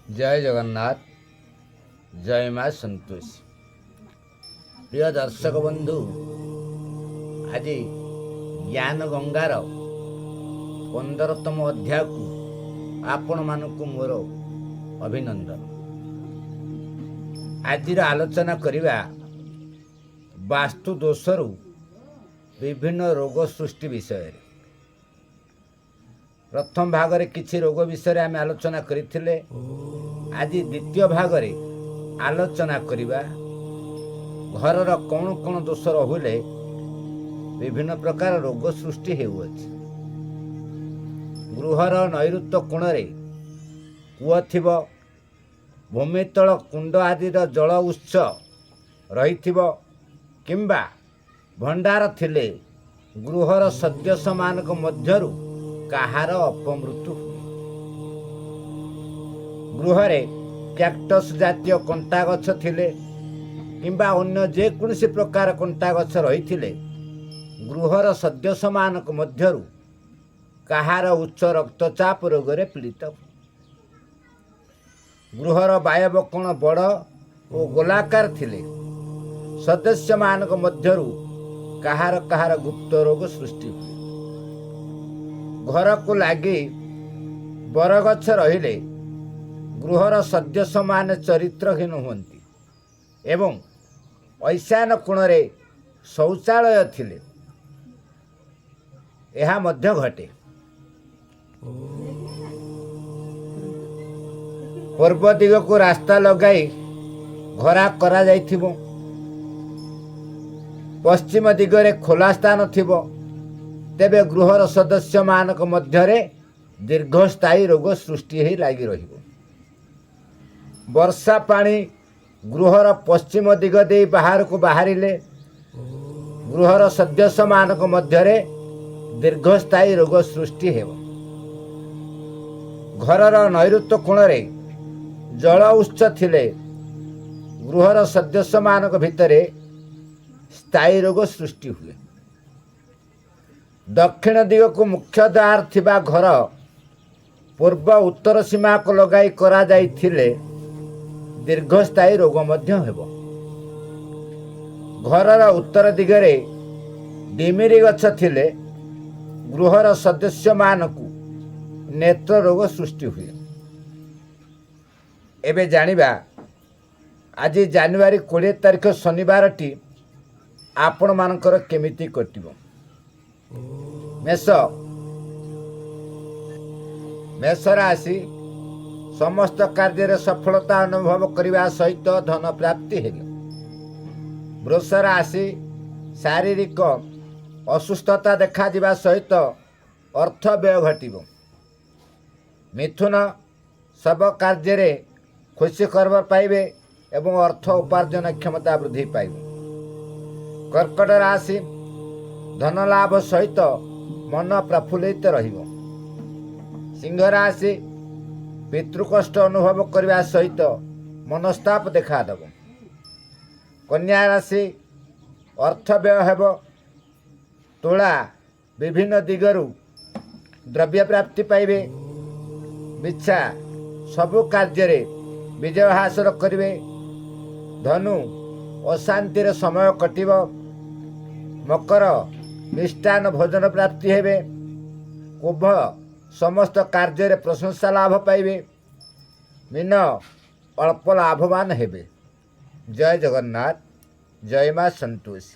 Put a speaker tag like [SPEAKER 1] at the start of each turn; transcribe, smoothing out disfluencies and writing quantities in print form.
[SPEAKER 1] ଜୟ ଜଗନ୍ନାଥ, ଜୟ ମା ସନ୍ତୋଷୀ। ପ୍ରିୟ ଦର୍ଶକ ବନ୍ଧୁ, ଆଜି ଜ୍ଞାନ ଗଙ୍ଗାର 15ତମ ଅଧ୍ୟାୟକୁ ଆପଣମାନଙ୍କୁ ମୋର ଅଭିନନ୍ଦନ। ଆଜିର ଆଲୋଚନା କରିବା ବାସ୍ତୁ ଦୋଷରୁ ବିଭିନ୍ନ ରୋଗ ସୃଷ୍ଟି ବିଷୟରେ। ପ୍ରଥମ ଭାଗରେ କିଛି ରୋଗ ବିଷୟରେ ଆମେ ଆଲୋଚନା କରିଥିଲେ। ଆଜି ଦ୍ୱିତୀୟ ଭାଗରେ ଆଲୋଚନା କରିବା ଘରର କ'ଣ କ'ଣ ଦୋଷ ରହିଲେ ବିଭିନ୍ନ ପ୍ରକାର ରୋଗ ସୃଷ୍ଟି ହେଉଅଛି। ଗୃହର ନୈଋତ୍ୟ କୋଣରେ କୂଅ ଥିବ, ଭୂମିତଳ କୁଣ୍ଡ ଆଦିର ଜଳ ଉତ୍ସ ରହିଥିବ କିମ୍ବା ଭଣ୍ଡାର ଥିଲେ ଗୃହର ସଦସ୍ୟମାନଙ୍କ ମଧ୍ୟରୁ କାହାର ଅପମୃତ୍ୟୁ ହୁଏ। ଗୃହରେ କ୍ୟାକ୍ଟସ୍ ଜାତୀୟ କଣ୍ଟା ଗଛ ଥିଲେ କିମ୍ବା ଅନ୍ୟ ଯେକୌଣସି ପ୍ରକାର କଣ୍ଟା ଗଛ ରହିଥିଲେ ଗୃହର ସଦସ୍ୟମାନଙ୍କ ମଧ୍ୟରୁ କାହାର ଉଚ୍ଚ ରକ୍ତଚାପ ରୋଗରେ ପୀଡ଼ିତ ହୁଏ। ଗୃହର ବାୟବ କୋଣ ବଡ଼ ଓ ଗୋଲାକାର ଥିଲେ ସଦସ୍ୟମାନଙ୍କ ମଧ୍ୟରୁ କାହାର କାହାର ଗୁପ୍ତ ରୋଗ ସୃଷ୍ଟି ହୁଏ। ଘରକୁ ଲାଗି ବରଗଛ ରହିଲେ ଗୃହର ସଦସ୍ୟମାନେ ଚରିତ୍ରହୀନ ହୁଅନ୍ତି ଏବଂ ଐଶାନ୍ୟ କୋଣରେ ଶୌଚାଳୟ ଥିଲେ ଏହା ମଧ୍ୟ ଘଟେ। ପୂର୍ବ ଦିଗକୁ ରାସ୍ତା ଲଗାଇ ଘରା କରାଯାଇଥିବ, ପଶ୍ଚିମ ଦିଗରେ ଖୋଲା ସ୍ଥାନ ଥିବ, ତେବେ ଗୃହର ସଦସ୍ୟମାନଙ୍କ ମଧ୍ୟରେ ଦୀର୍ଘସ୍ଥାୟୀ ରୋଗ ସୃଷ୍ଟି ହେଇ ଲାଗି ରହିବ। ବର୍ଷା ପାଣି ଗୃହର ପଶ୍ଚିମ ଦିଗ ଦେଇ ବାହାରକୁ ବାହାରିଲେ ଗୃହର ସଦସ୍ୟମାନଙ୍କ ମଧ୍ୟରେ ଦୀର୍ଘସ୍ଥାୟୀ ରୋଗ ସୃଷ୍ଟି ହେବ। ଘରର ନୈଋତ୍ୟ କୋଣରେ ଜଳ ଉତ୍ସ ଥିଲେ ଗୃହର ସଦସ୍ୟମାନଙ୍କ ଭିତରେ ସ୍ଥାୟୀ ରୋଗ ସୃଷ୍ଟି ହୁଏ। ଦକ୍ଷିଣ ଦିଗକୁ ମୁଖ୍ୟ ଦ୍ୱାର ଥିବା ଘର ପୂର୍ବ ଉତ୍ତର ସୀମାକୁ ଲଗାଇ କରାଯାଇଥିଲେ ଦୀର୍ଘସ୍ଥାୟୀ ରୋଗ ମଧ୍ୟ ହେବ। ଘରର ଉତ୍ତର ଦିଗରେ ଡିମିରି ଗଛ ଥିଲେ ଗୃହର ସଦସ୍ୟମାନଙ୍କୁ ନେତ୍ର ରୋଗ ସୃଷ୍ଟି ହୁଏ। ଏବେ ଜାଣିବା ଆଜି ଜାନୁଆରୀ 20 ତାରିଖ ଶନିବାରଟି ଆପଣମାନଙ୍କର କେମିତି କଟିବ। ମେଷ। ମେଷ ରାଶି, ସମସ୍ତ କାର୍ଯ୍ୟରେ ସଫଳତା ଅନୁଭବ କରିବା ସହିତ ଧନ ପ୍ରାପ୍ତି ହେବ। ବୃଷ ରାଶି, ଶାରୀରିକ ଅସୁସ୍ଥତା ଦେଖାଯିବା ସହିତ ଅର୍ଥ ବ୍ୟୟ ଘଟିବ। ମିଥୁନ, ସବୁ କାର୍ଯ୍ୟରେ ଖୁସି ଖବର ପାଇବେ ଏବଂ ଅର୍ଥ ଉପାର୍ଜନ କ୍ଷମତା ବୃଦ୍ଧି ପାଇବ। କର୍କଟ ରାଶି, ଧନ ଲାଭ ସହିତ ମନ ପ୍ରଫୁଲ୍ଲିତ ରହିବ। ସିଂହ ରାଶି, ପିତୃକଷ୍ଟ ଅନୁଭବ କରିବା ସହିତ ମନସ୍ତାପ ଦେଖାଦେବ। କନ୍ୟା ରାଶି, ଅର୍ଥ ବ୍ୟୟ ହେବ। ତୁଳା, ବିଭିନ୍ନ ଦିଗରୁ ଦ୍ରବ୍ୟ ପ୍ରାପ୍ତି ପାଇବେ। ବିଛା, ସବୁ କାର୍ଯ୍ୟରେ ବିଜୟ ହାସଲ କରିବେ। ଧନୁ, ଅଶାନ୍ତିର ସମୟ କଟିବ। ମକର, ମିଷ୍ଟାନ୍ନ ଭୋଜନ ପ୍ରାପ୍ତି ହେବେ। କୁମ୍ଭ, ସମସ୍ତ କାର୍ଯ୍ୟରେ ପ୍ରଶଂସା ଲାଭ ପାଇବେ। ମୀନ, ଅଳ୍ପ ଲାଭବାନ ହେବେ। ଜୟ ଜଗନ୍ନାଥ, ଜୟ ମା ସନ୍ତୋଷୀ।